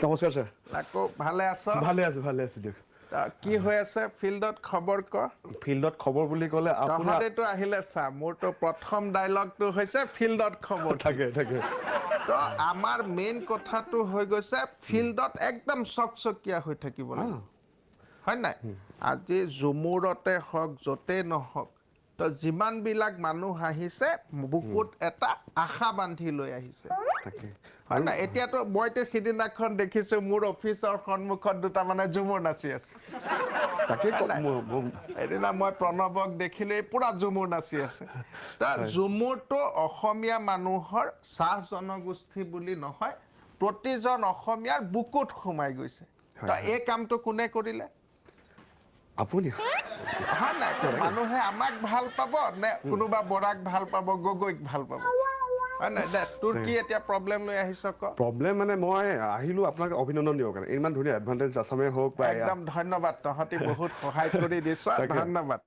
নমস্কাৰ ছাৰ। আকৌ ভালে আছ? ভালে আছো, ভালে আছো দিয়ক। কি হৈ আছে ফিল্ডত, খবৰ ক। ফিল্ডত খবৰ বুলি ক'লে আপোনাৰ তহঁতেতো আহিলে চা, মোৰতো প্ৰথম ডাইলগটো হৈছে ফিল্ডত খবৰ। থাকে থাকে। তো আমাৰ মেইন কথাটো হৈ গৈছে, ফিল্ডত একদম চকচকীয়া হৈ থাকিব লাগে, হয় নাই? আজি ঝুমুৰতে হওক, য'তেই নহওক, তো যিমানবিলাক মানুহ আহিছে, বুকুত এটা আশা বান্ধি লৈ আহিছে। হয় নাই? এতিয়াতো মইতো সিদিনাখন দেখিছো, মোৰ অফিচৰ সন্মুখত দুটা মানে ঝুমুৰ নাচি আছে। তাকে। নাই। এদিনা মই প্ৰণৱক দেখিলো, এই পুৰা ঝুমুৰ নাচি আছে। তা ঝুমুৰটো অসমীয়া মানুহৰ চাহ জনগোষ্ঠী বুলি নহয়, প্ৰতিজন অসমীয়াৰ বুকুত সোমাই গৈছে। তা এই কামটো কোনে কৰিলে? আপুনি। হয় নাই? মানুহে আমাক ভাল পাব নে কোনোবা বৰাক ভাল পাব, গগৈক ভাল পাব, হয় নাই? দে, তোৰ কি এতিয়া প্ৰব্লেম লৈ আহিছ ক। প্ৰব্লেম মানে মই আহিলো আপোনাক অভিনন্দন দিবৰ কাৰণে, ইমান ধুনীয়া এডভান্টেজ আছামে হওক বা এয়া- একদম ধন্যবাদ, তহঁতি বহুত সহায় কৰি দিছ। ধন্যবাদ।